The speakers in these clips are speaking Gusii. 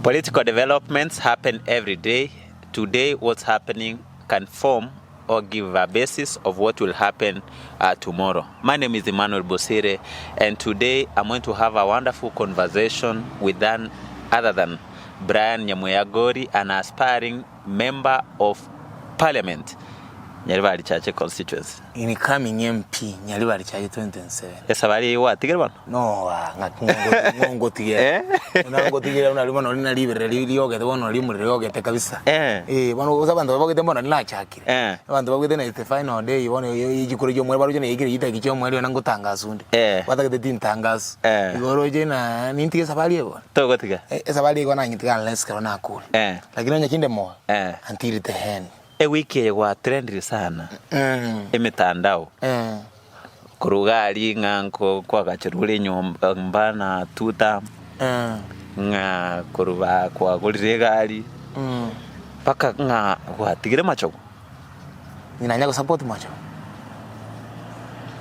Political developments happen every day, today what's happening can form or give a basis of what will happen tomorrow. My name is Emmanuel Bosire and today I'm going to have a wonderful conversation with none other than Brian Nyamweya Gori, an aspiring member of parliament Nyaribari Chache constituency. Incoming MP Nyaribari Chache 2027. Esabari eye gwatigire bono? No ah, ng'aki ng'o ngotigera. Eh? Buna ngotigera buna bono rina riberera ri- riogete bono rimurero riogete kabisa. Eh. Eh, bono gose abanto babogete bono nachakire. Eh. Abanto babwete na it's the final day bono chikura chia omweri baroche naikire chidakika chia omweri one ngotangasu nde. Eh. Batagete tintangasu. Eh. Igo oroche na nintige esabari eye bono. Togotiga? Eh, esabari eye nanyetiga unless ekero nakure. Eh. Lakini onye kinde moyo Eh. until the end. Ewiki eye gwatrendire sana emetandao korwa iga aria ng'a nko kwagacherwa ore enyomba mba na two term, ng'a korwa ba kwagorire egari, mpaka ng'a gwatigire machogu. Nanya gosupport machogu?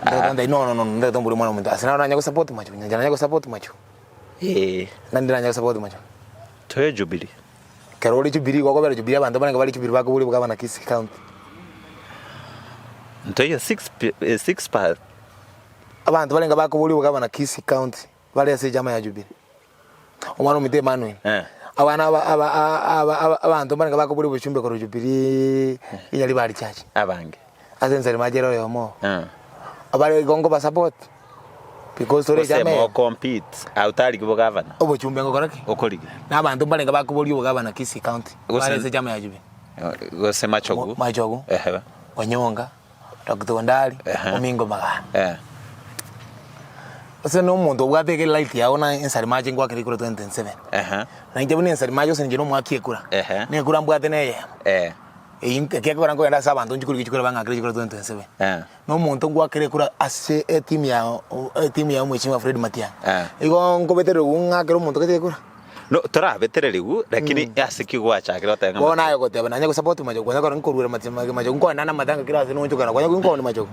Ndagete no no no ndagete mbori omwana omonto ase naro nanya gosupport machogu nyancha nanya gosupport machogu. Eeh. Nande nanya gosupport machogu. Toe Jubilee. Ekero ore Jubilee igo okobera Jubilee abanto barenge bare Jubilee bakoboria bogabana Kisii County. Ntoiyo six pa. Abanto barenge bakoboria obogabana Kisii County bare ase echama ya Jubilee. Omwana ominto Emmanuel. Eh. Abana aba aba aba aba abanto mbarenge bakoboria obochumbe korwa Jubilee Nyaribari Church. Abange. Ase ense rimachera oyomo obo. Eh. Abare igo nkobasupport because tore Gose echama eye. mo compete autarigia obogavana. Obochumbe ngokora ki? Okorigia. Na abanto mbarenge bakoboria obogabana Kisii County Gose- bare ase echama ya Jubilee. Gose Machogu. Machogu. Ehe. Onyonga, Doctor Ondari, Ehe. Omingo Magana. Eh. Ase na omonto obwate eke light yago na ensari mache ngwakera ekura 2027. Ehe. Na inche buna ensari mache gose inche na omwaki ekura. Ehe. Na ekura mbwate na eyemo. Eh. Eyio ekiagera nkogenda ase abanto nchikorigia chikura bang'akere chikura 2027. Eh. Na omonto ngwakera ekura ase etimu ya etimu ya omweshimiwa Fred Matiang'i. Eh. Igo nkobetererigwa ng'akere omonto gete ekura. No, torabetererigwe, lakini ase ki gwachakire goteba ng'a Bono naye goteba nanye gosupport Machogu konya kore nkoruera mati Machogu nkoenda na amatanga kera ase nonchokera konya nkooni Machogu.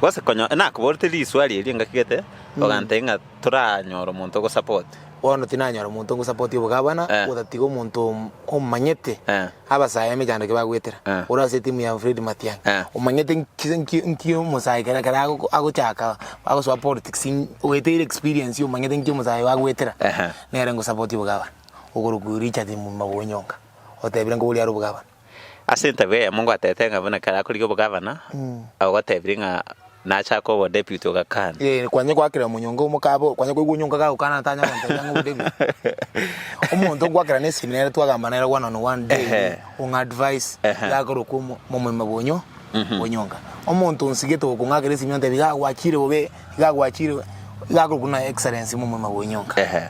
Gose konya nakoborete riswali erio engaki gete, ogantebia ng'a toranyora omonto ogosupport. Bono tinanyora omonto ongosupport obogabana, Eh. gotatiga omonto omanyete Eh. abasae emechando eke bagoetera, Eh. ore ase etimu ya Fred Matiang'i, Eh. omanyete nki nki nki omosae kera kera ago agochaka agosoa politics oeteire experience omanyete nki omosae oyo agoetera, Ehe. nere ngosupport obogabana, okorokwa Richard Muma Bonyonga, otebire nkoboria are obogabana. Ase interview eyemo ngwatebete ng'a buna ekero akorigia obogavana, ogotebirie ng'a nachake obodeputy ogakana. Eh, kwanya goakera omonyonga omokaba kwanya koigwa onyonka gagokana tanya gontebia ng'a obodeputy. Omonto ngoakera na esimi nere twagamba nere one on one daily, Ehe. ong'a advice, Ehe. gakorokwa omo momima bwa onyo bwa onyonka. Omonto onsigete okong'akera esimi ontebia iga gwachire bobe, iga gwachire bobe, iga akorokwa buna excellency momima bwa onyonka. Ehe.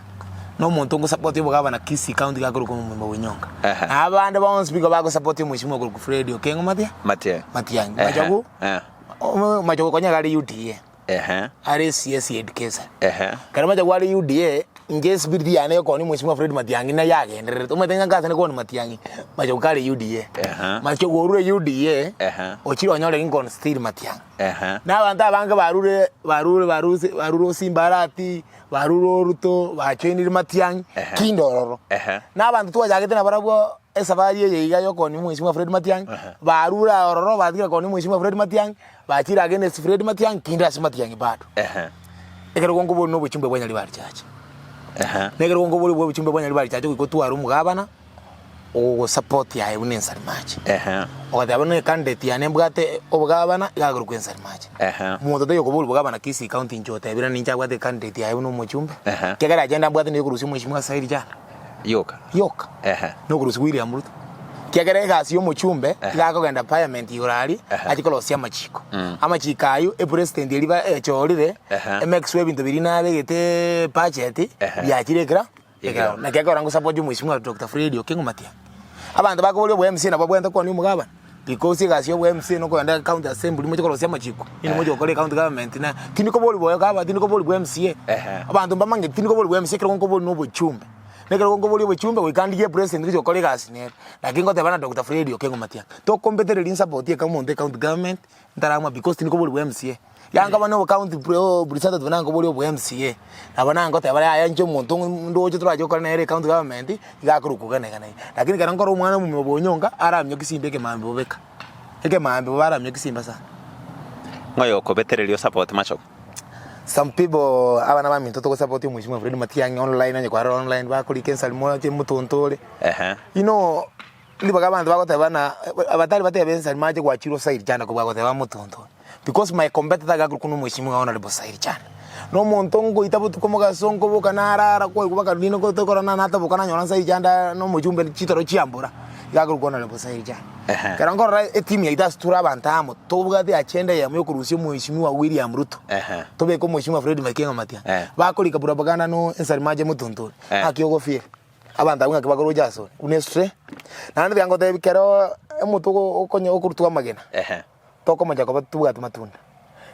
Na omonto ngosupport obogabana Kisii county gakorokwa omomima bwa onyonka. Ehe. Na abande bonsi nigo bagosupport omweshimiwa okorokwa Fred Okengo Matia Matiang'i. Matiang'i. Ehe, Machogu, eh. Machogu konya iga are UDA, Ehe. are CS Education. Ehe. Ekero Machogu are UDA, inche espirit yane yokonia omweshimiwa Fred Matiang'i naye yagendererete. Omanyete ng'a nkasane konia Matiang'i, Machogu kare UDA. Ehe. Machogu orure UDA, Ehe. ochire onyore nkonstiri Matiang'i. Ehe. Na abanto abange barure barure baruse barure Osimba Arati, barure Oruto, bajoinire Matiang'i, Ehe. kinde ororo. Ehe. Na abanto twachagete nabarabwo esafari eye iga yokonia omweshimiwa Fred Matiang'i, Ehe. barure ororo batigire konia omweshimiwa Fred Matiang'i, bachire against Fred Matiang'i, kinde ase Matiang'i bado. Ehe. Ekero gonkobori na obochumbe bwa Nyaribari Church. Ehe. Na ekero gonkobori bwa obochumbe bwa Nyaribari Church goika otware omogabana, ogogosupport aye buna ensari mache. Ehe. Ogateba buna ecandidate yane embwate obogabana, iga akorokwa ensari mache. Ehe. Omonto taiyo okoboria bogabana Kisii County inche otebire ninche abwate ecandidate yaye buna omochumbe, Ehe. ekiagera agenda mbwate nigo ekorusia omweshimiwa Said Jana. Yoka. Yoka. Ehe. Na okorusia William Ruto. Ekiagera egasi ya omochumbe, Ehe. iga akogenda parliament igoro aria, Ehe. achie korosia amachiko. Mm. Amachiko aywo, epresident eria ba echorire, Ehe. emake sure ebinto biria nabegeteeee budget, Ehe. biachire ekera. Ekerogo. Naki ekero ngosupport omweshimiwa Doctor Fred Okengo Matiang'i. Abanto bakoboria obo MCA nabo babwenerete kwania omogabana, because egasi ya obo MCA nokogenda county assembly moche korosia amachiko, inwe moche gokora ecounty government na tindi koboria boyo gava tindi koboria bwa MCA. Ehe. Abanto mbamangeti tindi koboria bwa MCA ekero nkoboria na obochumbe. Na ekero nkoboria obochumbe goika ndigie president gochia gokora egasi nere. Naki ngoteba na Doctor Fred Okengo Matiang'i, tokombetereria nsupport eka omonto ecounty government, ntaramwa because tindi koboria bwa MCA. Yanga bono obocounty representative nankoboria obo MCA, nabo nangoteba yaya inche omonto ndoche torache gokora nere ecounty government, iga akorokwa iga na iga na iga. Lakini ekero nkora omwana omomura bwonyonka, aramioki simba ekemambia bobeka, ekemambia bobe aramioki simba sana. Ng'o oyokobetereria osapoti machogu? Some people abana baminto togosapoti omweshimiwa Fred Matiang'i online onye kwarora online bakorika ensari moche motontore. Ehe. You know, ribaga abanto bagoteba ng'a abatari batebe ensari mache gwachirwe Said Chanda kobua goteba motontore. Because my competitor iga akorokwa na omweshimiwa Honourable Said Chanda. Na omonto ngoita botuko mogaso nkoboka narara kwaigwa mpaka rinde tokora na nataboka nanyora Said Chanda na omochumbe chitoro chiambora, iga akorokwa Honourable Said Chanda. Ehe. Ekero nkorora etimu yaito ase tore abanto amo, tobwate agenda eyemo ya okorusia omweshimiwa William Ruto, Ehe. tobeke omweshimiwa Fred Matiang'i Matiang'i. Eh. Bakorika propaganda no ensari mache motontore, Eh. ng'aki ogofeel. Abanto abwo ng'aki bakoroche asore, buna estre, naende tiga ngotebi kero omote ogo okonya okorutwa amagena, Ehe. tokomocha koba tobwati matunda.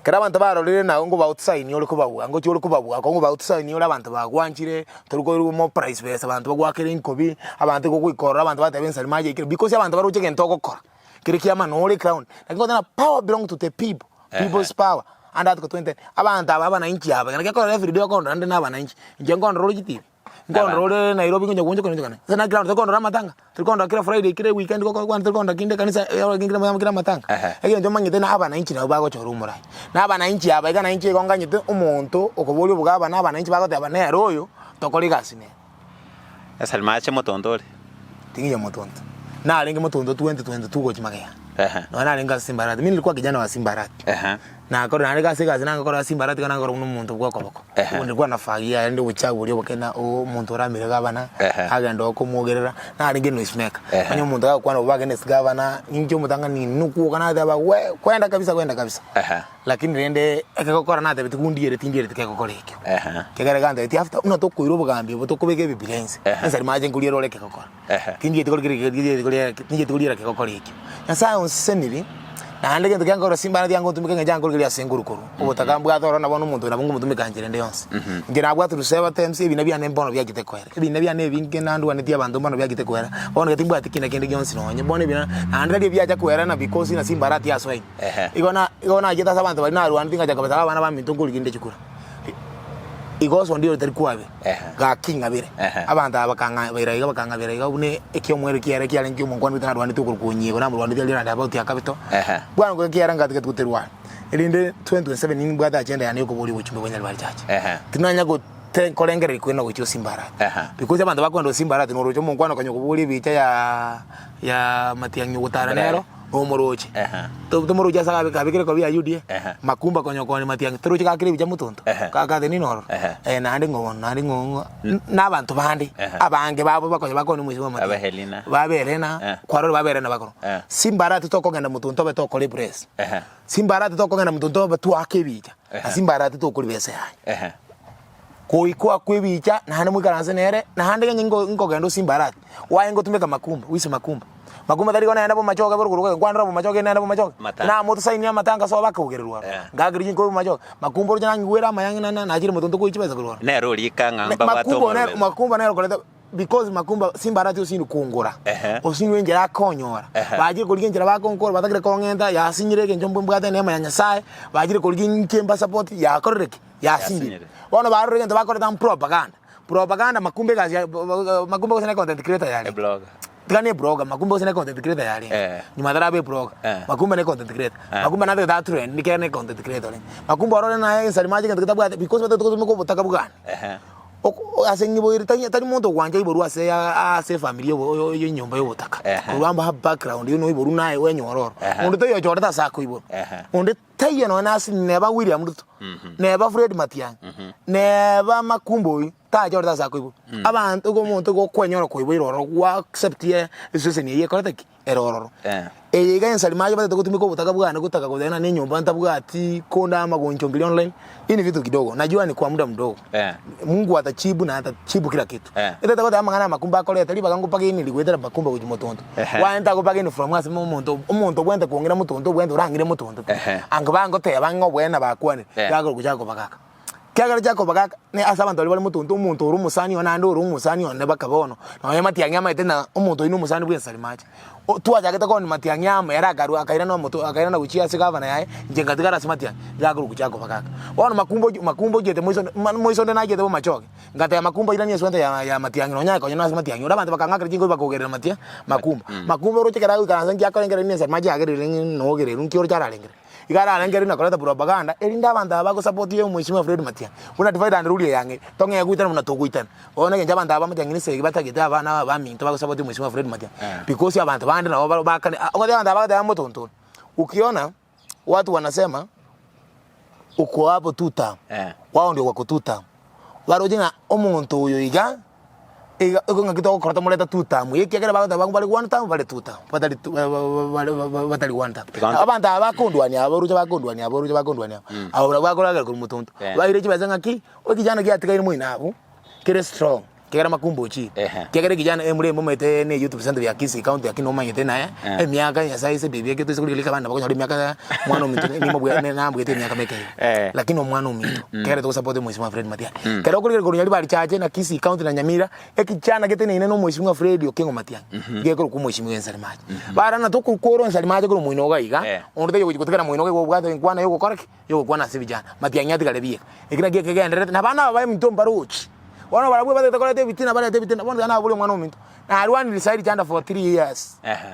Ekero abanto barorire naye ngoba outside ore kobabua, ngochia ore kobabua akong'u ngoba outside ore abanto bagwanchire, tori koirwa more price besa abanto bagoakera enkobi, abanto igo ogoikorora abanto bateba ensari maye yaikire because abanto baroche egento ogokora, kere kiamana ore ground. Naki ngoteba ng'a power belong to the people, people's power and article 20, abanto aba abananchi aba, naki ekorora everyday okondora nde na abananchi, inche nkondora oroche tibi. Nkondora ore Nairobi ngonya gocha konyora Gose naki ground tokondora amatanga, torikondora kera Friday kera weekend gokwana torikondora kinde ekanisa kera amatanga. Ehe. Egento omanyete na abananchi nabo bagochora omorai. Na abananchi aba iga nainche igo nganyete omonto okoboria obogabana abananchi bagoteba nere oyo, tokore egasi nere. Ase amache motonto ore? Ting'iyo motonto. Narenge motonto 2022 gochia magega. Ehe. Nonya narenge ase Simba Arati. Mi nilikuwa kijana wa Simba Arati. Ehe. Nakora naende ase egasi nagokora ase Simba Arati iga nagokora buna omonto bwa okoboko. Ehe. Obo nilikuwa nafagia yaani obochafu boria oboke na omonto oramire gavana, Ehe. agenda okomwogerera, narenge noise maker. Ehe. Onye omonto gagokwana bobe against gavana, ninche omotang'ani nokwoka nateba we kwenda kabisa kwenda kabisa. Ehe. Lakini rende ekegokora natebeti gundiere tindiereti kegokora ekio. Ehe. Ekero gantebeti after buna tokoira obogambi obo tokobeka ebibiria inse, Ehe. ensari mache nkoriera ore ekegokora. Ehe. Tindieti kori tindieti koriera kegokora ekio. Nyasaye onseseniri, naende egento kiange korwa simba nati angotumeka eng'encho ankorigereria ase nkorwa-korwa. Obotaka mbwate ororo nabo omonto oyo nabo nkomotumeka nchera ende yonsi. Inche nabwate Luseba terms ebina biane mbono biachete koera. Ebina biane ebinge nandwanetie abanto mbono biachete koera, bono iga timbwati kina kende gionsi nonye. Bono ebina naende tari ebiacha koera na because na simba arati asoa ime. Ehe. Igo na igo nachete ase abanto baria narwaneti ngacha kobasaba abana baminto nkorigia inde chikura. Igo osonde oyo tari kwabe, Ehe. gaki ng'abere. Ehe. Abanto aba bakang'abera iga bakang'abera iga buna ekiomwero kiare kiarenge omonkwana oito narwanete okorokwa onyiego namorwanete aria roundabout ya Capital. Ehe. Bwango ekiagera ngatiga goterwana. Erinde 2027 nimbwate agenda yane yokoboria obochumbe bwa Nyaribari Church. Ehe. Tinanya gote korengereria kwenda gochia Osimbarati. Ehe. Because abanto bakwenda Osimbarati noroche omonkwana okanya koboria ebicha ya ya Matiang'i ogotara nero. Omoroche. Ehe. To- Tomoroche ase agabe kabekire kobia UDA. Ehe. Makumba konya koni matiang'i toroche gakire ebicha motonto. Ehe. Kakate nini ororo. Ehe. Eh, naende ng'o bono, naende ng'o ng'o na abanto bande Ehe. abange babo bakonya bakoni mwisi bwa matiang'i. Abe Helena. Babe Helena, Eh. kwarora babe Helena bakoro. Eh. Simbarati tokogenda motonto obe tokora epress. Ehe. Simbarati tokogenda motonto obe twake ebicha. Ehe. Na simbarati tokori besa yaye. Ehe. Goikwa kw'ebicha, naende moikaranse nere, naende onye nko- nkogenda osimbarati, waye ngotumeka makumba, wise makumba. Makumba tari konaenda bomachoge borokoro koyo, nkwanera bomachoge naenda bomachoge. Matanga. Namotosaini amatanga sobo akogererwa aro. Eh. Ngakeria chinkobi bomachoge, makumba oroche nang'igwere amaya ng'a na nachire motonto koichia chibesa korwa aro. Nere orika ng'a Ne- mbabwate Makumba nere omorweri. makumba nere okoreta because makumba simbarati osindwe kongora, Ehe. osindwe enchera akonyora. Ehe. Bachire korigia enchera bakonkora batakire kong'enta, yasinyire egento mbwe mbwate neema ya Nyasaye, bachire korigia inche mbasupport, yakorire ki? Yasinyire. Yasinyire. Bono barore egento bakoreta propaganda. Propaganda makumba egasi ya makumba gose ne content creator yarenge. Eblogger. Tiga ne blogger, makumba gose ne content creator yarenge. Eh. Nyuma atarabe eblogger. Eh. Makumba ne content creator. Eh. Makumba natagete atrend nikere ne content creator orenge. Makumba orore naye ensari mache egento getabwate because batagete gotumeka obotaka bwane. Ehe. Oko ase ng'iboire tari tari monto ogwancha iborwa ase ase efamiri yobo ya enyomba ya obotaka. Ehe. Korwa amba background you know iborwa naye wenyora oro. Ehe. Onde taiyo ochorete ase akoiborwa. Ehe. Onde Taiyo nonya nase neba William Ruto, neba Fred Matiang'i, neba Makumba oyio, tachorete ase akoiborwa. Abanto igo omonto igo okwenyora koiboire ororo gwa accept eseseni eyio ekorete ki? Ere ororo. Eh. Eye iga ensari maye batete gotumeka obotaka bwane gotaka goteba na enyomba ntabwati konde ama gonchongeria online, hii ni vitu kidogo, najua ni kwa muda mdogo. Eh. Mungu atajibu na atajibu kila kitu. Eh. Etete goteba amang'ana amakumba akoreta ribaga ngopageni rigwetera makumba gochia motonto. Ehe. Why ntagopageni from ase omonto omonto obwente kong'ira motonto obwente orang'ire motonto pi. Ehe. Ango bangoteba ng'a obwene bakwanire, Eh. gakoro gochaka kobagaka. Kiagera Jakobo agaka ne ase abanto baria bare motonto, omonto ore omosani one naende ore omosani one baka bono, nonya matiang'i amaete ng'a omonto oyio nomosani bw'ensari mache. O twachagete koni matiang'i amo, ere akarua akairana omoto akairana gochia ase gavana yaye, inche ngatigara ase matiang'i, iga akorokwa Jakobo agaka. Bono makumba oyio makumba ochiete moiso onde ma moiso onde nachete bomachoge, ngateba makumba oiranie eswenta ya ya matiang'i nonya aye konya nase matiang'i ore abanto bakang'akera chinkobi bakogerera matia makumba. Makumba oroche ekero agoikaransa nki akorengereria na ensari mache agerire ng'a nogererwa nki oroche ararengere. Iga ararengereri na koreta propaganda, erinde abanto aba bagosupport omweshimiwa Fred Matiang'i, buna divide and rule eyang'e, tong'ee goitana buna togoitana. Bono eng'encho abanto aba ba Matiang'i nese batagete abana aba baminto bagosupport omweshimiwa Fred Matiang'i, because abanto bande nabo ba bakane ogotebi abanto aba bagoteba motontone, ukiona watu wanasema uko hapo two term, wao ndio wako two term, baroche ng'a omonto oyo iga. Iga igo ng'aki togokora tomorete two term ekiagera bagoteba bare one term bare two term batari two ba- ba- ba- ba- ba- batari one term. Tiga Abanto aba bakondwania aba oroche bakondwania aba oroche bakondwania aba, abo barabwo bakoragera korwa motonto. Eh. Baire chibesa ng'aki, ekijana giatigaire moino abwo, kere strong, kegere makumba ochire. Ehe. Kiagera ekijana emura emomanyete na youth center ya Kisii county lakini nomanyete naye, Eh. emiaka Nyasaye ase ebibe eke toise korigereria abana bakonyora emiaka omwana ominto nimobwe nambwete emiaka meke iga. Eh. Lakini omwana ominto, kegere togosupport omweshimiwa Fred Matiang'i. Ekero okorigereria korwa Nyaribari Chache na Kisii County na Nyamira, ekichana geteneine na omweshimiwa Fred Okengo Matiang'i, gekorokwa omweshimiwa Ensari Mache. Barana tokokora Ensari Mache korwa moino iga iga, Eh. onde taiyo gochia gotigara moino iga igo obwate enkwana ya ogokora ki? Ya ogokwana ase ebijana. Matiang'i atigare bieka. Eki nakio ekegendererete, na abana aba baminto mbarochi. Bono barabwo batagete koreta ebitina barete ebitina, bono tiga naborie omwana ominto, narwanire Sairi Chanda for three years. Ehe.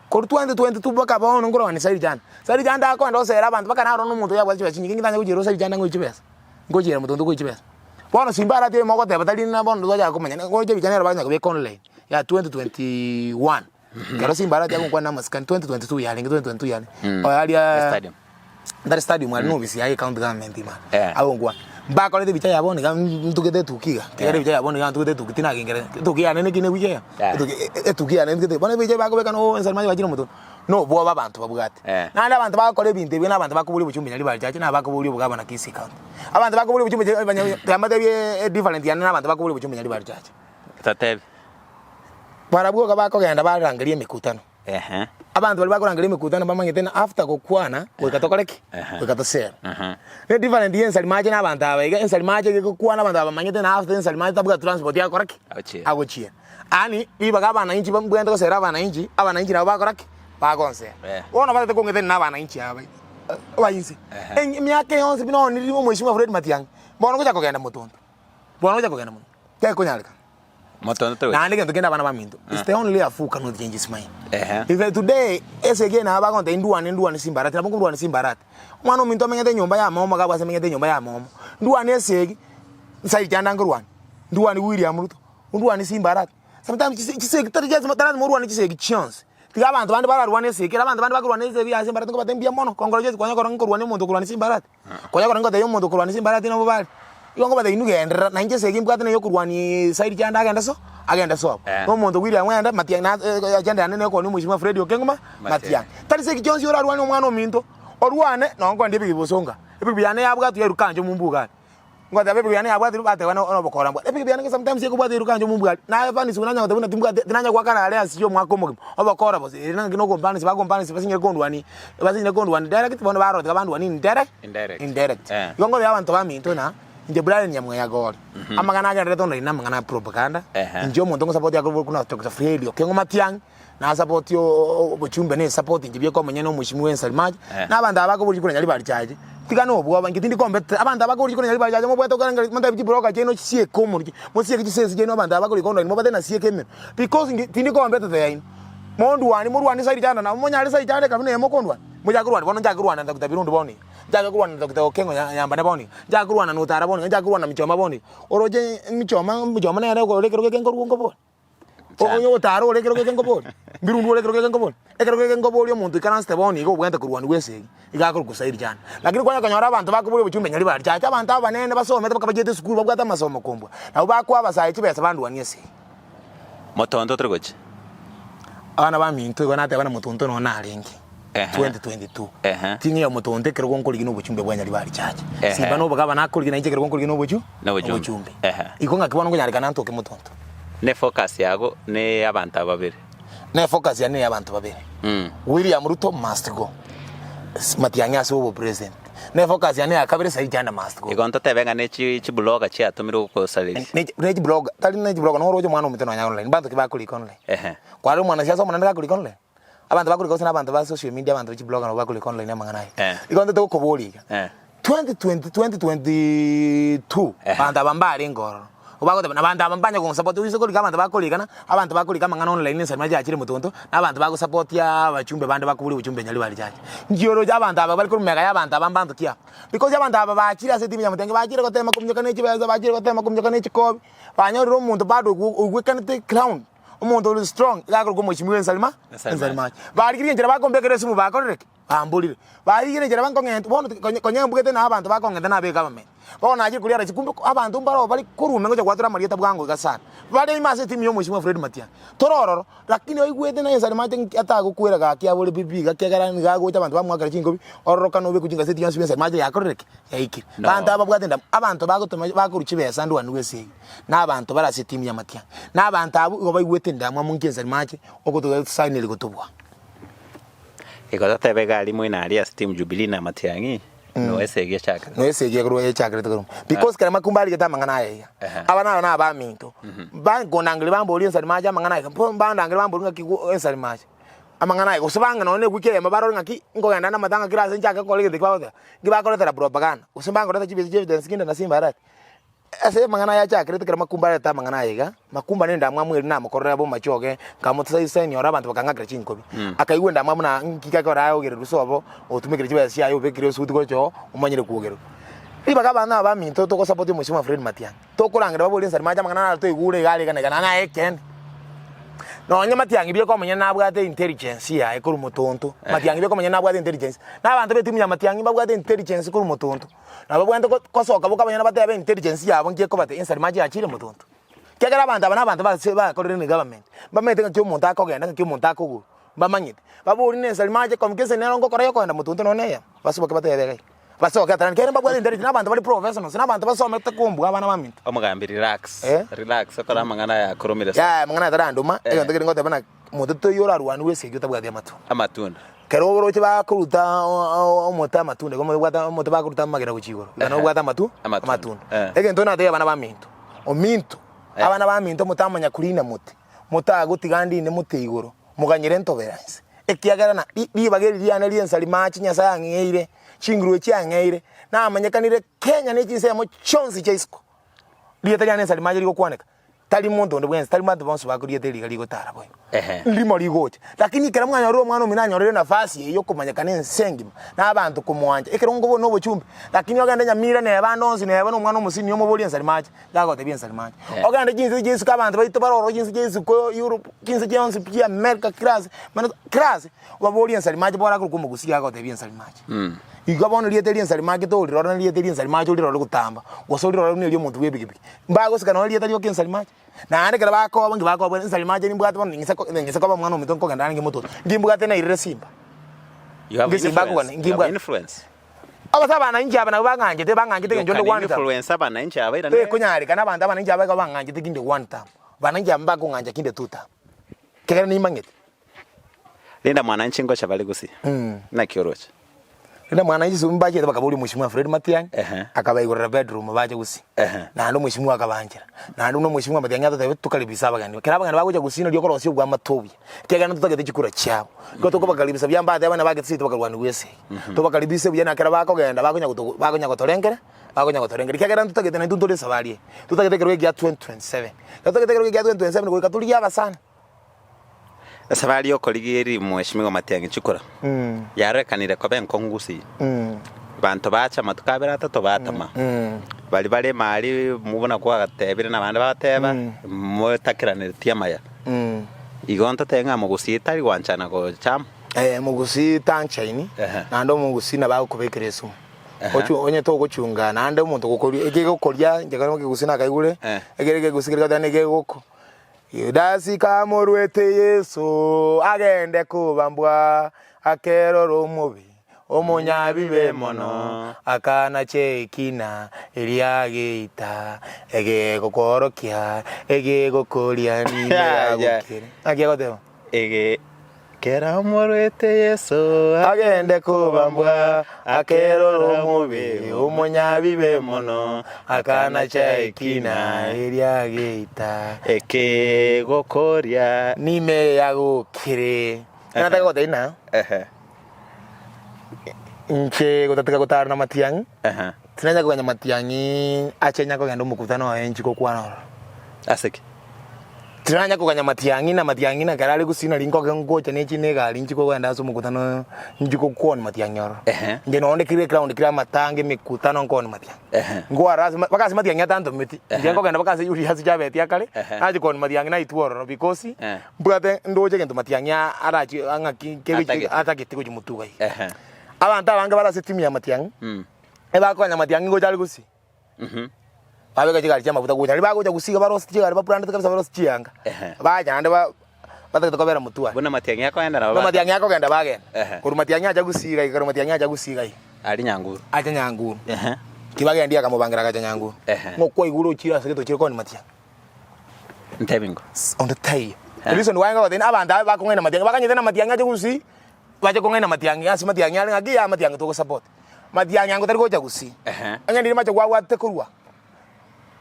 Korwa 2022 mpaka bono nkorwania Sairi Chanda. Sairi Chanda akoenda gosera abanto mpaka narora na omonto oyabwate chibesa chinyinge ng'itanya gochiera Sairi Chanda ngoe chibesa, ngochiera motonto ngoe chibesa. Bono Simba aratibe mogoteba tari na bono twachaka komanya ngocha ebicha nero bakonyara kobeka online ya 2021. Ekero Simba aratiga gokwana na amasikani 2022 yarenge 2022 yarenge, oyo aria Stadium. Ntari stadium aria nobisi yaye county government ime Eh. aria agokwana. Mbakorete ebicha ya bono iga ntugete etuki iga, ekiagera ebicha ya bono iga ntugete etuki tinagengera etuki yane neki ne wiki eye, Eh. etuki etuki yane ntugete bono ebicha bakobeka no ense manye bachire omotwe, na obwoba abanto babwate. Eh. Naende abanto bagokora ebinto ebio na abanto bakoboria obochumbe Nyaribari chache na abakoboria obogabana Kisii county. Abanto bakoboria obochumbe tiga mbatebie edifferent yane na abanto bakoboria obochumbe Nyaribari chache. Totebi. Barabwo iga bakogenda barangeria emekutano. Ehe. Abanto baria bakorangeria emekutano bamanyete ng'a after gokwana goika tokore ki? Ehe. Goika tosere. Aha. Ne different ya ensari mache na abanto aba iga, ensari mache iga egokwana abanto aba bamanyete ng'a after ensari mache tabwati transport agokora ki? Agochiera. Agochiera. Yaani ribaga abananchi mbwente gosera abananchi, abananchi nabo bakora ki? Bagonsera. Eh. Bono batete kong'etania na abananchi aba aba inse. Ehe. Emiaka yonsi buna oniririe omweshimiwa Fred Matiang'i, bono ngocha kogenda motonto. Bono ngocha kogenda mono, tekonyarekana. Motonto togochi. Naende egento kende abana baminto, it's the only a fool cannot change his mind. Ehe. If today esegi eye nabo bagontebia ndwane ndwane simbarati, nabo nkorwana simbarati. Omwana ominto amenyete enyomba ya momo iga abwase amenyete enyomba ya momo. Ndwane esegi, nsayi kianda nkorwana, ndwane William Ruto, ndwane simbarati. Sometimes chise chisegi tari lasima tari lasima orwane chisegi chionsi. Tiga abanto bande bararwane esegi, ekero abanto bande bakorwana esegi ya simbarati nkobatebia mbuya mono, congratulations kwanya korora nkorwania omonto okorwania simbarati. Konya korora ngotebia omonto okorwania simbarati nabo bare. Igo ngobatebia inwe genderera, na inche esegi mbwate neye okorwania side chiande agende so agende sobo. Eh. Na omonto William agende Matiang'i na agenda yane neye okonia omweshimiwa Fred Okengo ma Matiang'i. Matiang'i. Tari segi chionsi orarwanie omwana ominto, orwane nonye nkoendia ebigibi bosonga, ebigibi yane yabwatwa yaruka anche omombuga aria. Ngoteba ebigibi yane yabwatirwe bateba na obokora mbwate. Ebigibi yane sometimes ekobwata eruka anche omombuga aria. Naye fanisi nanya goteba buna timbwati tinanya goakana are ase omwaka omogima, obokora bosa ere naki nokompanisi bakompanisi basinyire kondwania basinyire kondwania direct bono barora tiga bandwanie indirect Indirect. indirect. Eh. Igo nkotebia abanto baminto ng'a inche Brian Nyamweya Gori, amang'ana agenderete online na amang'ana a propaganda, Ehe. inche omonto ngosapoti akorwa buna Doctor Fred Okengo Matiang'i, nasapoti obochumbe na esapoti inche bieka omonyene omweshimiwa Ensari Mache, Eh. na abanto aba bakoboria chikura Nyaribari Chache, tiga na obwoba inche tindi compete abanto aba bakoboria chikura Nyaribari Chache mobwate okorengereria motebi chibroka chiaino chisieke omonwe chi mosieke chisese chiaino abanto aba bakorika online mobate nasieke emenwa, because inche tindi competitor yaino, mondwanie morwanie saidi chanda nabo monyare saidi chande kabisa neye mokondwania, mochake korwania bono nchake korwana na Doctor Birundu bono iga, nchake korwana na Doctor Okengo nya Nyambane bono iga, nchake korwana na Otara bono iga, nchake korwana na Michoma bono iga, oroche Michoma Michoma nere okore ekero geke nkorwa nkobori. Onye ogotara ore ekero geke nkobori, mbirundu ore ekero geke nkobori, ekero geke nkobori omonto oikaransete bono iga obwenerete korwania esegi, iga akorokwa sairi chana. Lakini kwanya konyora abanto bakoboria obochumbe nyaribari chacha abanto abanene basomete mpaka bachiete esukuru babwate amasomo kombua, nabo bakoa abasae chibesa bandwanie esegi. Motonto tori gochia? Abana baminto igo nateba na motonto nonya narenge Ehe. 2022 Ehe. ting'eyo motonto ekero gonkorigia na obochumbe bwa nyaribari chacha. Ehe. Simba na obogabana akorigia nainche ekero gonkorigia na obochu Na obochumbe. obochumbe. Ehe. Igo ng'aki bono nkonyarekana ntoke motonto. Ne focus yago ne abanto aba babere. Ne focus yane ne abanto babere. Mm. William Ruto must go. Matiang'i ase obo president. Ne efocus yane ya kabere saii gender must go. Igo ntotebe ng'a ne chi chiblogger chiatomirwe gokosareria. Ne ne chiblogger, tari ne chiblogger noro oroche omwana omito nonya online, mbanto ki bakorika online? Ehe. Kwarora omwanasiasa omonene gakorika online? Abanto bakorika gose na abanto ba social media abanto be chiblogger nabo bakorika online amang'ana aya. Eh. Igo ntete gokoboria iga, Eh. 2020 2022 Ehe. abanto aba mbarenge ororo, bagoteba na abanto aba mbanya gonsupport oise korika abanto bakorikana, abanto bakorika amang'ana online ensemo yachire motonto, na abanto bagosapotia abachumbe bande bakoboria obochumbe nyari bare chache. Nki oroche abanto aba bare korwa mega ya abanto aba mbanto ki aba? Because abanto aba bachire ase etimu ya motenge bachire gotema kominyoka ne chibesa, bachire gotema kominyoka ne chikobi, banyorire omonto bado oigwekanete ground, omonto ore strong, iga akorokwa omweshimiwa ensarima, ensarimache. Barigirie enchera bakombekera esimu bakorire ki? Bamborire. Barigirie enchera bankong'enta, bono konye konye mbugete na abanto bakong'enta nabe egovernment. Bono nachire koria arachie kumbe abanto mbaro bare korwa ime ngocha gwatora amarieta bwango iga sana. Bare ime ase etimu ya omweshimiwa Fred Matiang'i. Tore ororo, lakini oigwete na Nyasae mache nki atagokwera gaki abore bibi iga ekiagera nigo agocha abanto bamoakera chinkobi, ororokane obekwe chingaseti chionsi bia Nyasae mache yakorire ki? Yaikire. No. Abanto aba babwate endamwamu, abanto bagotoma bakorwa chibesa ndwanigwe ase eyio, na abanto bare ase etimu ya Matiang'i. Na abanto abwo igo baigwete endamwamu nki Nyasae mache ogotosaneria gotobua. Igo totebe iga aria moino aria ase team Jubilee na Matiang'i, no esegi echakire. No esegi ekorwa echakerete korwa. Because kera makumba arigete amang'ana aya iga. Ehe. Aba naro na abaminto. Bankondangeria bamborie ensari mache amang'ana aya iga. Bandangeria bamborie ng'aki go ensari mache. Amang'ana aya gose bang'e nonye na ewiki eyemo barore ng'aki nkogenda namatanga kera ase nchake gokora egento ekio bagoteba. Nki bakoretera propaganda. Gose mbangoretera chibesa chia evidence kinde na simba arati. Ase amang'ana aya achakerete ekero makumba arete amang'ana aya iga, makumba na endamwamu eria namokorera bomachoge, nkamosaisenia ore abanto bakang'akera chinkobi. Akaigwa endamwamu na nki gekora aogererwe sobo, otumekire chibesa chiaye obekire esuti gocha oo, omanyire kwogerwa. Ribaga abana aba baminto togosapoti omosio Fred Matiang'i, tokorangera baborie ensari mache amang'ana naro toigure iga are iga na iga, naende aye ekeene. Nonye Matiang'i bieka omonyene nabwate intelligence yaye korwa motonto, Matiang'i bieka omonyene nabwate intelligence, na abanto b'etimu ya Matiang'i mbabwate intelligence korwa motonto. Nabo babwenerete go- gosoka boka abanyene batebe intelligence yabo nki ekobate ensari mache yachire motonto. Ekiagera abanto aba na abanto base bakorire ne government, mbamaete ng'aki omonto akogenda ng'aki omonto akogwa, mbamanyete. Baborie na ensari mache communication nero ngokora ya okogenda motonto nonye na eyemo, basoboke batebe iga iga. Basoke atarani ekiagera mbabwate intelligence na abanto bare professionals, na abanto basomete kombua abana baminto. Omogambi relax, Eh. relax okore amang'ana aya akoromire sana. Yaya amang'ana aya tarandoma, Eh. egento kere ngoteba ng'a monto toiyo orarwaniwe esegi otabwati amatunda. Amatunda. Kero oroche bakoruta omote amatunda, igo obwate omote bakoruta amagena gochia igoro, iga nabo obwate amatu Amatunda. amatunda. Eh. Egento natebie abana baminto, ominto, Eh. abana baminto motamanya korina mote, motagotiga ndinde mote igoro, moganyere ntobera inse. Ekiagera na ri ribaga eri riane ri'ensari mache Nyasaye ang'eire, chinguru echi ang'eire, namanyekanire Kenya ne chinsemo chionsi chia isiko. Rieta riane ensari mache rigokwaneka. Tari monto onde bwensi, tari banto bonsi bakoriete eriga rigotara boigo. Ehe. Ndimo rigocha. Lakini ekero mwanyorire omwana omino anyorire nafasi eye yokomanyekana ense engima, na abanto komoancha, ekero nkobo na obochumbe, lakini ogende Nyamira neba ande onsi neba na omwana omosini omoborie ensari mache, gagotebia ensari mache. Eh. Ogende chinse chia isiko abanto baito bare ororo chinse chia isiko Europe, chinse chionsi pi America kera ase, mani kera ase, obaborie ensari mache borakorokwa omogusii gagotebia ensari mache. Igo bono rieta ria ensari mache torirora na rieta ria ensari mache orirore gotamba, gose orirore buna eria omonto bwa epikipiki. Mbagosika nonya rieta rioka ensari mache. Naende ekero bakoba nki bakoba ensari mache nimbwate bono ning'ise ko ning'ise koba omwana ominto nkogenda arenge mototo, nkimbwate nairire simba. You have Nki simba influence. akogana, You have nkimbwate. influence. Abase abananchi aba nabo bang'anchete, bang'anchete You eng'encho can onde one term. influence abananchi aba irane. Tekonyarekana abanto abananchi aba igo bang'anchete kinde one term, abananchi aba mbakong'ancha kinde two term, ekiagera nimang'ete. Linda mwananchi ngocha bare gusii. Naki oroche? Linda mwananchi ase mbachete bakaboria omweshimiwa Fred Matiang'i, Ehe. akabaigorera bedroom bache gusii. Ehe. Naende omweshimiwa akabanchera. Naende buna omweshimiwa Matiang'i atotebia tokaribisa abageni. Ekero abageni bagocha gusii nario okorosia obwamate obuya. Ekiagera ntotagete chikura chiabo. Igo tokobakaribisa buya mbateba buna bagete seito bakarwaniwa esegi. Tobakaribise buya na ekero bakogenda bakonya goto bakonya gotorengera, bakonya gotorengera. Ekiagera ntotagete naintwe ntore esabari eye. Totagete ekerogo ekiya 2027. Ekero totagete ekerogo ekiya 2027 goika torigie abasani. Esabari y'okorigia Mweshimiwa Matiang'i chikura yarorekanire koba enkong'u gusii. Banto bacha amatuko abere atato batama. Baria bare emari buna kwagatebire na abande bagateba motakeraneti amaya. Igo ntotebe ng'a mogusii tari gwanchana gocha amo. Eh, mogusii tanchaini, Ehe. naende omogusii nabo agokobekera esumu. Ehe. Ochu onye togochunga naende omonto gokoria ekegokoria inche kare ekegusii nakaigure, Eh. ekere ekegusii kere goteba negegoko. Yudasi kamoruete Yeso agende kobambwa, akerora omobe, omonyabibe mono, akanacha ekina eria ageita, egegokworokia, egegokoria nigo Ya, ya. yagokire. Naki agoteba? Ege. Kera omorwete Yeso Agende kobambwa, akerora omobe, omonyabibe mono, akanacha ekina eria geita. Ekegokoria. Nime yagokire. Nataka gotebia ng'a Ehe. inche gotataka gotara na matiang'i, Ehe. tinanya kogenda matiang'i ache nya kogenda omokutano oye inche gokwana ororo. Ase ki? Tinanya koganya matiang'i na matiang'i na ekero are gusii nari nkoge ngocha ne chine egari inche kogenda ase omokutano inche gokwania matiang'i ororo. Ehe. Inche nonde kera eground kera amatanga emekutano nkwania matiang'i. Ehe. Nkoara ase mpaka ase matiang'i atantometi, inche nkogenda mpaka ase Julius Chabeti akare, Ehe. nachia kwania matiang'i naitwe ororo because Eh. mbwate ndoche egento matiang'i arachi ng'aki kebe Atagete. atagete gochia motuga iga. Ehe. Abanto abange bare ase etimu ya matiang'i, Mm. ebakonya matiang'i gocha are gusii. Babeka chigari chi'amafuta gocha aria bagocha gosiga barosie chigari babrandete kabisa barosie chianga. Ehe. Bacha naende ba batagete kobera motwe aria. Buna matiang'i akoenda nabo Buna ba- matiang'i akogenda bagenda. Ehe. Korwa matiang'i acha gosiga iga, korwa matiang'i acha gosiga iga. Aria Nyanguru. Acha Nyanguru. Ehe. Kibagendia akamobangera agacha Nyanguru. Ehe. Ng'o kwaigure ochire ase gete ochire koni matiang'i. Ntebi ngo. Onde taiyo. Reason why ngogotebia abanto aba bakong'aina matiang'i, bakanyete na matiang'i ache gusii. Bache kong'aina matiang'i ase matiang'i are ng'aki ya matiang'i togosupport. Matiang'i ango tari gocha gusii. Ehe. Onye ndiri mache gwabwatete korwa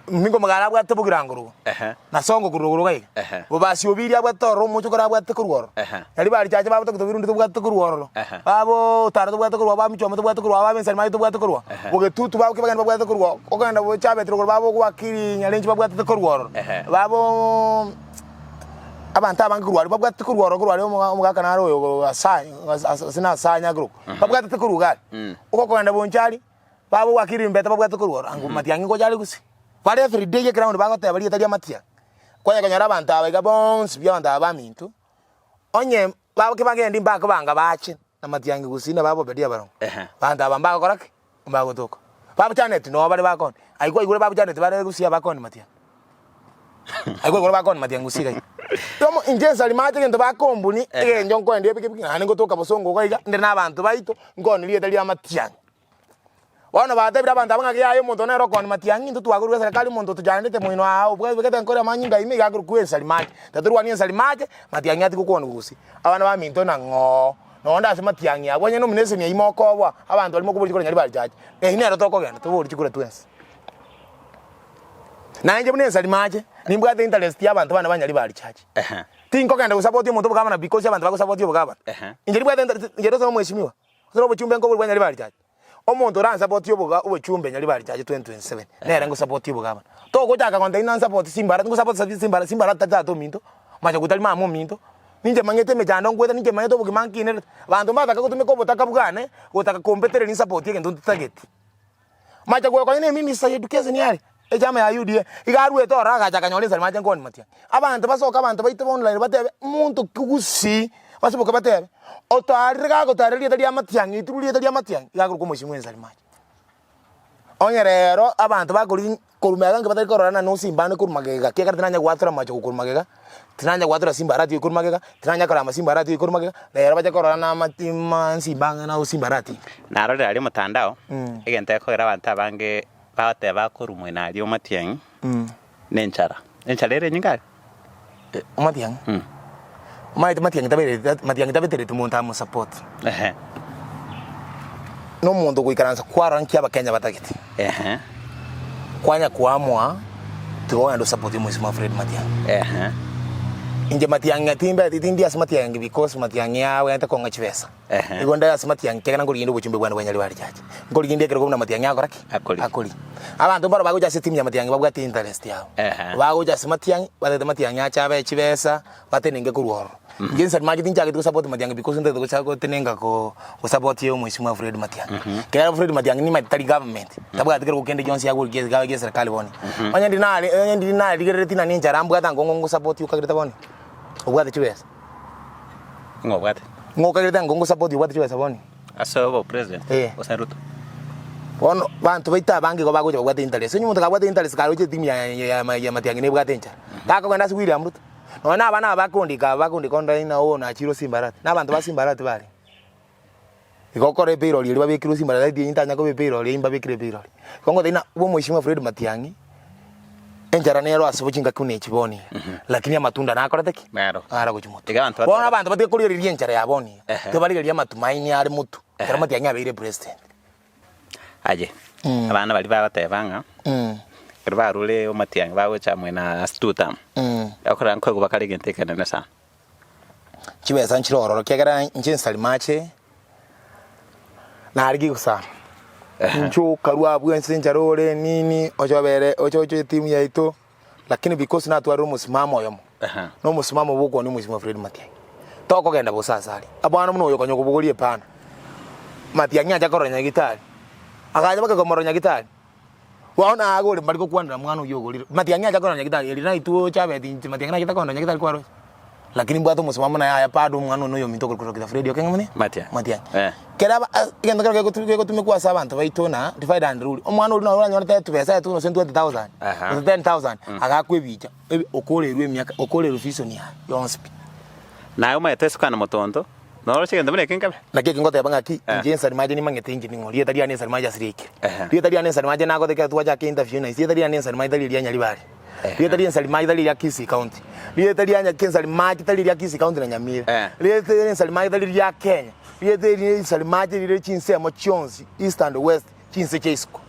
mingo omogare abwatete bogirango rogo Ehe. na songo korwa rogoro iga iga. Ehe. Bobasi obiri abwatete ororo omochie kore abwatete korwa ororo. Ehe. Nari barichache babo tokito birundi tobwatete korwa ororo. Ehe. Babo otaro tobwate korwa ba michoma tobwate korwa ba ensari maye tobwate korwa. Ehe. Bogetutu babo kebageni babwate korwa okogenda bochabeti rogoro babo gwakiri nyarenchi babwatete korwa ororo. Ehe. Babo. Abanto abange korwa aria babwatete korwa ororo korwa aria omoga omogaka nare oyo Asanya gose na Asanya akorokwa, babwatete korwa iga aria. Ogokogenda bonchari, baba gwakire rimbete babwate korwa ororo, ango matiang'i ngocha are gose. Bare everyday eground bagoteba rieta ria matiang'i, kwanya konyora abanto aba iga bonsi pi abanto aba baminto, onye baboke bagende mbakobanga bache na matiang'i gose na baboberia abarongo, abanto aba mbagokora ki? Mbagotoka. Babuchaneti noo bare bakoni. Aye kwaigure babuchaneti bare gusii abakoni matiang'i. Aye kwaigure bakoni matiang'i gusii iga iga. Omo inche nsari mache egento bakombuni, egento nkoendia epikipiki naende ngotoka bosongo iga iga, inde na abanto baito, nkoni rieta ria matiang'i. Bono batebire abanto aba ng'a yaya omonto nere okoni matiang'i intwe twakorwa eserekari omonto otochandete moino aa obwebegete nkore amanyinga ime iga akorokwa ensari mache. Tatorwani ensari mache, matiang'i atige gokwanwa gusii. Abana baminto nang'oo. Nonya ase matiang'i abwo, onye nomination yaino mokoboa, abanto baria mokoboria chikura nyari barichache, eyio nero tokogenda toborie chikura twensi. Na inche buna ensari mache, nimbwate interest ya abanto bane ba nyari barichache. Ehe. Tinkogenda gosapotia omonto obogabana because abanto bagosapotia obogabana. Ehe. Inche nimbwate interest, inche gose omweshimiwa, gose obochumbe nkoboria bwa nyari barichache. Omonto oransapotie oboga obochumbe nyari barichache 2027, nere ngosapotie obogabana. Togochaka gontebia ng'a nsapotie Simba Arati, ngosapotie Simba Arati, Simba Arati tari tata ominto, Machogu tari mama ominto, Ninche manyete emechando nkwete, ninche manyete obogima nkinerete. Abanto mbataka gotumeka obotaka bwane, gotaka kombetereria nsapotie egento ntitageti. Mache gokonya na eminister ya education aria, echama ya UDA, iga arwete ororo agacha akanyora ensare mache nkoni matiang'i. Abanto basoke abanto baito ba online batebe, monto ki gusii, basoboke batebe, otarire gagotarera rieta ria matiang'i rituru rieta ria matiang'i, iga akorokwa omosio bwa ensare mache. Onye rero abanto bakori korwa magega nki batari kororana na osimbane korwa magega ekiagera tinanya goatora amache korwa magega, tinanya goatora simba aratiga korwa magega, tinanya korama simba aratiga korwa magega, rero bache kororana amati ma nsimba ang'e na osimba aratiga. Narorire aria omotandao, egento gekogera abanto abange bagoteba bakorwa moino aria omatiang'i, na enchara. Enchara ere enyinge aria? Omatiang'i? Omanyete matiang'i tabereti matiang'i tabetereti monto amosupport. Ehe. Na omonto ogoikaransa kwarora nki abakenya batagete. Ehe. Kwanya koamua tiga ogende osapotie omosimo Fred Matiang'i. Ehe. Inche Matiang'i timbeti tindi ase Matiang'i because Matiang'i agwente kong'a chibesa. Ehe. Igo nde ase Matiang'i ekiagera nkorigia obochumbe bwane bwa Nyaribari Church. Nkorigia ekerogo buna Matiang'i agokora ki? Akori. Akori. Abanto mbaro bagocha ase etimu ya Matiang'i babwate interest yabo. Ehe. Bagocha ase Matiang'i, batagete Matiang'i ache abe chibesa, batenenke korwa ororo. Inche inse mache tinchagete gosupport Matiang'i because ntagete gocha gotenenka ko gosupport omweshimiwa Fred Matiang'i. Ekero Fred Matiang'i nimanyete tari government, tabwati kerogo kende gionsi agorigia egawa gie eserekari bono. Onye ndiri nare onye ndiri narigereretie nane enchara mbwate ango ng'o ngosupport okagerete bono, obwate chibesa. Ng'o obwate? Ng'o okagerete ango ngosupport obwate chibesa bono. Ase obo president Eh. gose Ruto. Bono banto baito abange igo bagocha babwate interest, onye omonto kabwate interest karoche etimu ya ya ya Matiang'i nebwate enchara, takogenda ase William Ruto. Nonya na abana aba bakondika aba bakondika online na oo nachire Simbarati, na abanto ba Simbarati barenge. Igo okore epayroll eria babekirwe Simbarati eyio ntanya koba epayroll eyio mbabekire epayroll. Igo ngotebia ng'a obe omweshimiwa Fred Matiang'i, Enchara nero ase chingaki buna echi bono iga, lakini amatunda nakorete ki? Naro. Naro gochia motwe. Iga abanto Bono batware- abanto batige korigereria enchara ya bono iga, Ehe. tibarigereria amatumaini are motwe, ekero Matiang'i abeire president. Aye, abana baria bagoteba ng'a ekero barure Matiang'i bagocha amo na ase two term, okorora nkoigwa bakare egento ekenene sana. Chibesa nchire ororo ekiagera inche nsari mache narigia gosara, inche okarwa abwo ense enchara ore nini oche obere oche oche etimu yaito lakini because natwarire omosimamo oyomo, na omosimamo bwa okwania omosimo Fred Matiang'i, tokogenda bosa ase aria. Abana buna oyo konya okobogoria epana, Matiang'i acha korora nyagitari, agacha mpaka komorora nyagitari. Bono agore mbari gokwanera mwana oyio ogorire. Matiang'i acha korora nyagitari eri naitwe ochabeti inche matiang'i nachete kondora nyagitari kwaroche. Lakini mbwate omosimamo naye aya bado omwana one oyominto okorokwa Doctor Fred Okeng'o mune? Matiang'i. Matiang'i. Eh. Kera aba as egento kero gegotu gegotumekwa ase abanto baito na divide and rule. Omwana oria nabo oranyorete etubesa aetwe gose 20,000 Aha. gose 10,000 agakwa ebicha ebi okorerwa emiaka okorerwa vision yaye yonsi pi. Naye omanyete esukani motonto, Noroche egento buna eke nkabe? Naki eke ngoteba ng'aki, Eh. inche ensani mache nimang'ete inche ning'o, rieta riane ensani mache ase riaikire. Ehe. Rieta riane ensani mache nagote ekero twachaka interview na ise, rieta riane ensani mache tari eria Nyaribari. Ehe. Rieta ria ensani mache tari eria Kisii County. Rieta ria nya ensani mache tari eria Kisii County na Nyamira. Eh. Rieta ria ensani mache tari ria Kenya. Rieta eri ensani mache rire chinsemo chionsi, east and west, chinse chia isiko.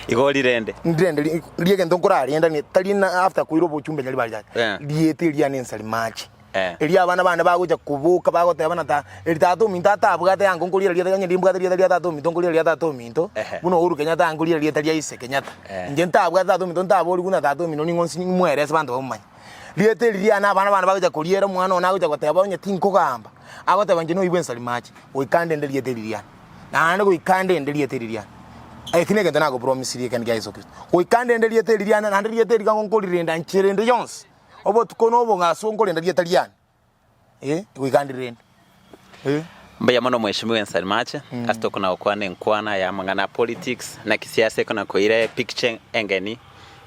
Igo rirende. Ndirende ri- riegento nkorarenda ni tari na after koira obochumbe Nyaribari yaya. Eh. Rieta eriane ensani mache. Eh. Erio abana bane bagocha koboka bagoteba na ta eri tata ominto atabwate ango nkoriera rieta onye ndimbwate rieta ria tata ominto nkoriera ria tata ominto, Ehe. buna Uhuru Kenyatta ankoriera rieta ria ise Kenyatta. Eh. Inche ntabwate tata ominto ntabori buna tata omino ning'o nsi nimwerese abanto bamomanye. Rieta eri riane abana bane bagocha koriera omwana one agocha goteba onye tinkogamba, agoteba inche noibwe ensari mache, goika ndende rieta eri riane. Naende goika ndende rieta eri riane. Eki negento nagopromisirie ekende kia Yeso Kristo. Goika ndende rieta eri riane naende rieta eri iga nkorirenda nchera ende yonsi. Obotuko na obong'aso nkorenda rieta riane, ee, goika ndirende, ee. Mbuya mono Mheshimiwa Ensari Mache ase tokona gokwana enkwana ya amang'ana a politics naki siasa ekona koira epicture engeni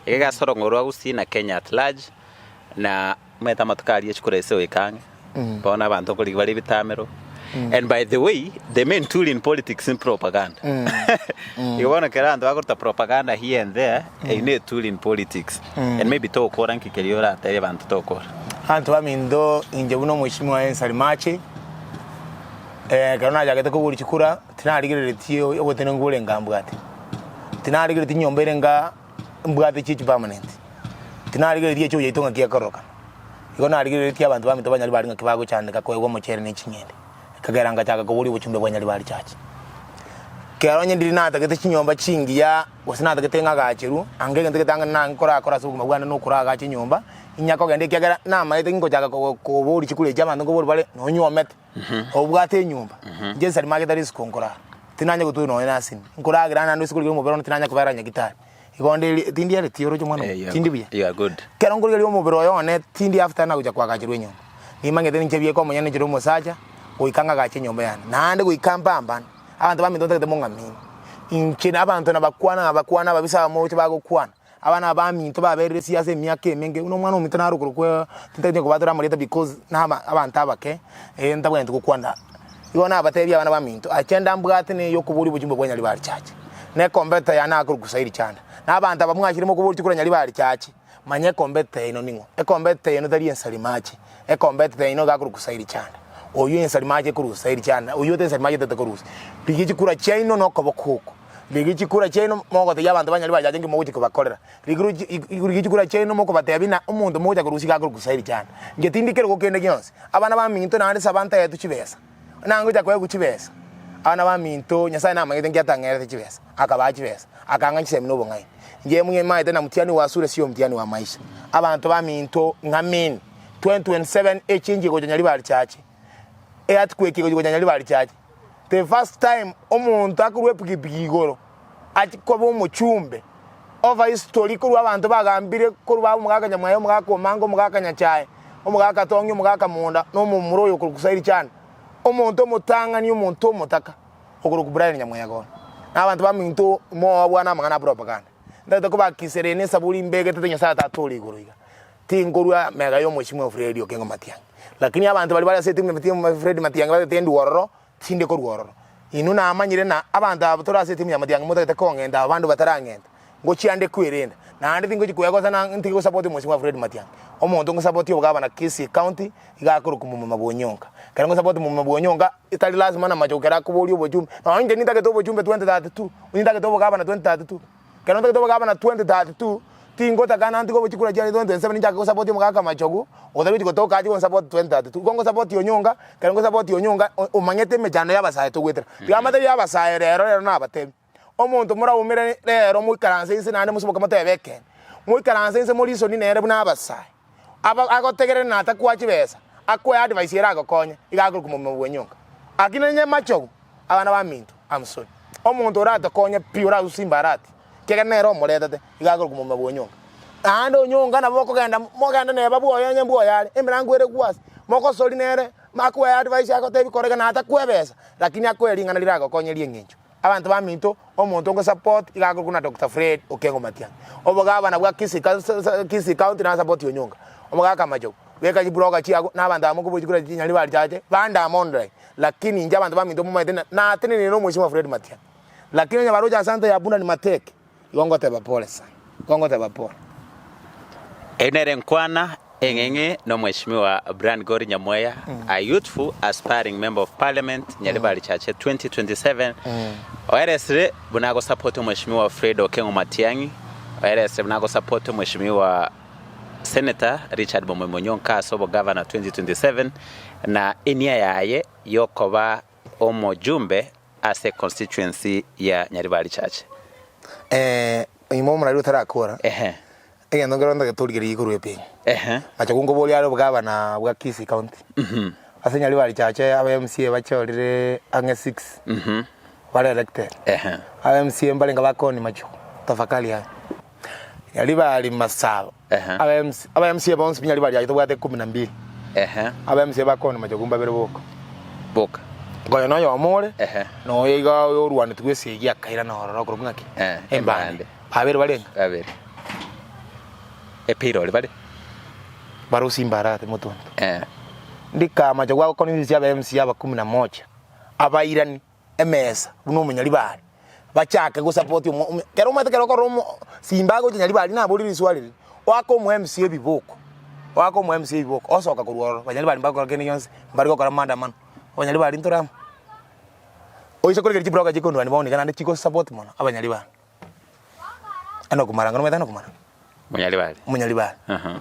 iga egase orong'o rwa Gusii na Kenya at large na omanyete amatuko aria chikura ase goika ang'e bono abanto nkorigia bare ebitamero and by the way the main tool in politics ni propaganda igo bono ekero abanto bakoruta propaganda here and there eyio ne etool in politics and maybe togokora nki keria oratebie abanto togokora. Abanto baminto inche buna omweshimiwa Ensari Mache, ekero nachagete kobua chikura tinarigereretie obotenenku bore nkambwate, tinarigereretie nyomba ere nka mbwate chie chipermanent, tinarigereretie echoo yaito ng'aki ekororokana, igo narigereretie abanto baminto banyari bari ng'aki bagochandeka koegwa omochere ne ching'ende, ekagera ngachaka koboria obochumbe bwa Nyaribari Church. Kero onye ndiri natagete chinyomba chingiya gose natagete ng'agacherwe, anga egento getang'ani na nkorakore ase obogima bwane nokoragacha enyomba, inya kogenda ekiagera namaete ngochaka ko- koboria chikura echi abanto nkoboria bare nonywomete, obwate enyomba, inche nsari magete risiko nkorara, tinanya gotwa nonye na asini, nkoragera naende ase korigia omobere one tinanya kobera nyagitari. Igo nderi tindiereti oroche omwana Eh, oyo, you are tindi good. buya. You are good. Ekero nkorigereria omobere oyo one, tindi after nagocha koagacherwa enyomba. Nimanyete ninche bieka omonyene nchire omosacha, goika ng'agache enyomba yane. Naende goika mpambane, abanto baminto ntagete mong'amini. Inche na abanto nabakwana nabakwana ababisa aba moche bagokwana, abana aba baminto baberire siasa emiaka emenge, buna omwana ominto naro okorokwa tintagete kobatora amarieta because na aba abanto abake, ntabwenereti gokwana. Igo nabatebie abana baminto, Agenda mbwate neye y'okoboria obochumbe bwa Nyaribari Church, na ekombeta yane akorokwa Sairi Chanda. Na abanto aba mwachire mokoboria chikura Nyaribari Church, manya ekombeta yaino ning'o. Ekombeta yaino tari ensari mache, ekombeta yaino iga akorokwa Sairi Chanda. Oyio ensari mache ekorusia Sairi Chanda, oyio ote ensari mache otete korusia. Rigia chikura chiaino na okoboko oko, rigia chikura chiaino mogotebia abanto ba Nyaribari Church nki mogochia kobakorera. Rigia chikura chiaino mokobatebia buna omonto mogocha korusia iga akorokwa Sairi Chanda. Inche tindi kerogo kende gionsi. Abana baminto naende saba ntaetwe chibesa, nangocha koegwa chibesa. Abana baminto, Nyasae namanyete nki atang'erete chibesa, akabaa chibesa, akang'a chisemi na obong'aini. Inche mwemaete na mtihani wa sura sio mtihani wa maisha. Abanto baminto, ng'amini, 2027 echange egocha Nyaribari Church, earthquake egocha gocha Nyaribari Church. The first time omonto akorwa epikipiki igoro, achie koba omochumbe, over history korwa abanto bagambire korwa baba omogaka Nyamweya, omogaka Omanga, omogaka Nyachae, omogaka Tongi, omogaka Monda, na omomura oyo okorokwa Sairi Chanda, omonto omotang'ani, omonto omotaka okorokwa Brian Nyamweya bono. Na abanto baminto mobwana amang'ana a propaganda. Ntagete kobakisera ene esaburi mbegetete Nyasaye Tata ore igoro iga. Tinkorua mega y'omochie Fred Okengo Matiang'i. Lakini abanto baria bare ase etimu ya Fred Matiang'i batagete ndue ororo, Tinde korwa ororo. Inwe namanyire na abanto aba tore ase etimu ya matiang'i motagete kong'enta aba bande batarang'enta. Ngochia nde kwerenda, naende tingochi kwegosa na ntige gosapoti omosibwa Fred Matiang'i. Omonto ngosapoti obogabana Kisii County iga akorokwa Mumama Bwonyonka. Ekero ngosapoti Mumama Bwonyonka, etari lasima na machogu kero akoboria obochumbe, nonya inche nintagete obochumbe 2032, nintagete obogabana 2032. Ekero ntagete obogabana 2032, tingotaka nantige obochikura chiane 2027 ninchake gosapoti omogaka Machogu, otari gochi gotoka ache gonsapoti 2032. Igo ngosapoti Onyonka, ekero ngosapoti Onyonka, omanyete emechando ya abasae togoetera. Tiga mbatebi abasae rero rero nabatebi. Omonto moraumere rero moikaranse inse naende mosoboke motebe ekeene. Moikaranse inse morisoni nere buna abasae. Aba agotegerere na atakwa chibesa, akoe advice ere agokonye, iga akorokwa momura bw'enyonga. Lakini onye machogu, abana baminto, I'm sorry. Omonto oratokonye pi orasusie imbarati, ekiagera nere omoretete, iga akorokwa momura bw'enyonga. Naende onyonga nabo okogenda mogende neba bwoye onye mbwoye are, emerango ere gwase, mogosori nere, akoe advice agotebi kora iga na atakwa ebesa, lakini akoe ring'ana riragokonye ri'eng'encho. Abanto baminto, omonto onge support iga akorokwa na Doctor Fred Okengo Matiang'i. Obogabana bwa Kisii Kisii County na support Onyonka. Omogaka Machogu, beka chibroka chiago na abanto aba mokobua chikura chinyari bari chache, bande amo online. Lakini inche abanto baminto momanyete na natenenire na omweshimiwa Fred Matiang'i. Lakini onye baroche Asante ya Buna ni mateke, igo ngoteba pole sana. Igo ngoteba pole. Eyio nere enkwana eng'eng'e na omweshimiwa Brian Gori Nyamweya, a youthful aspiring member of parliament Nyaribari Chache 2027, oeresire buna agosupport omweshimiwa Fred Okengo Matiang'i, oeresire buna agosupport omweshimiwa Senator Richard Bomoi Monyonka ase obogavana 2027, na enia yaye yokoba omojumbe ase constituency ya Nyaribari Chache. Ime omorari otarakora, Ehe. egento nkero ntagete torigererie korwa epingo. Ehe. Mache gonkoboria are obogabana bwa Kisii County. Ase Nyaribari Chache aba MCA bachorire ang'e six, bare elected. Ehe. Aba MCA mbarenge ba Connie Machuku, tafakari aye. Nyaribari Masaba, Ehe. aba MC aba MCA bonsi pi Nyaribari Chache tobwate kumi na mbili. Ehe. Aba MCA ba Connie Machuku mbabere boka. Boka. Oyo noyomo ore, Ehe. na oyo iga orwanetigwe esegi akairana ororo okorokwa ng'aki? Eh, Embande. embande. Babere barenge? Babere. Epirori bare. Barusie imbarati motonto. Eh. Ndikamacha gwagokora inse aba MC aba kumi na moja, abairani emesa buna omonyaribari, bachake gosupport omo omo kero omanyete kero okorora omo simba agocha nyaribari naborie riswali riria, oake omo MC ebiboko, oake omo MC ebiboko, osoka korwa ororo, banyaribari mbakora kende gionsi, mbari gokora maandamano, abanyaribari ntore amo. Oise korigereria chibroka chikondwani bono iga naende chigosupport mono abanyaribari. Enock Maranga nomanyete Enock Maranga? Omonyaribari. Omonyaribari. Aha.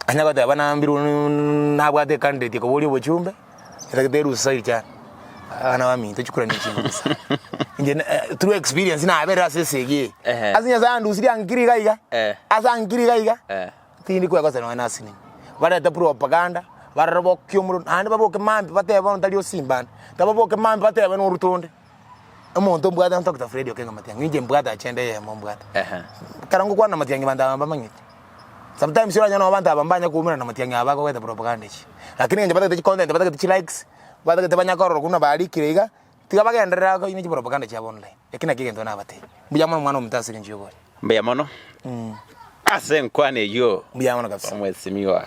Anya goteba nambirwe nabwate ecandidate ekoboria obochumbe, etagete erusa richani. Abana baminto chikura ne chingusu sana. Inche ne eh, through experience naberire ase esegi eye. Ehe. Ase Nyasaye andusirie ankire iga iga, Eh. ase ankire iga iga, Eh. tindi kwegosa nonya na asinini. Barete propaganda, barore bokia omorero, naende baboke mambia batebe bono tari osimbande, tababoke mambia batebe norute onde. Omonto ombwate na Doctor Fred Okengo Matiang'i, inche mbwate agenda eyemo mbwate. Ehe. Ekero ngokwana na Matiang'i banto aba mbamanyeti. Sometimes oranyore nabo abanto aba mbanya koumerana na Matiang'i aba bagogete propaganda echi. Lakini eng'encho batagete chicontent, batagete chilikes, batagete banya korora buna barikire iga, tiga bagenderere ako ne chipropaganda chiabo online. Eki nakio egento nabatebia. Mbuya mono omwana ominto ase eng'encho ya ogocha. Mbuya mono ase enkwana eyio Mbuya mono kabisa. omwesimiwa.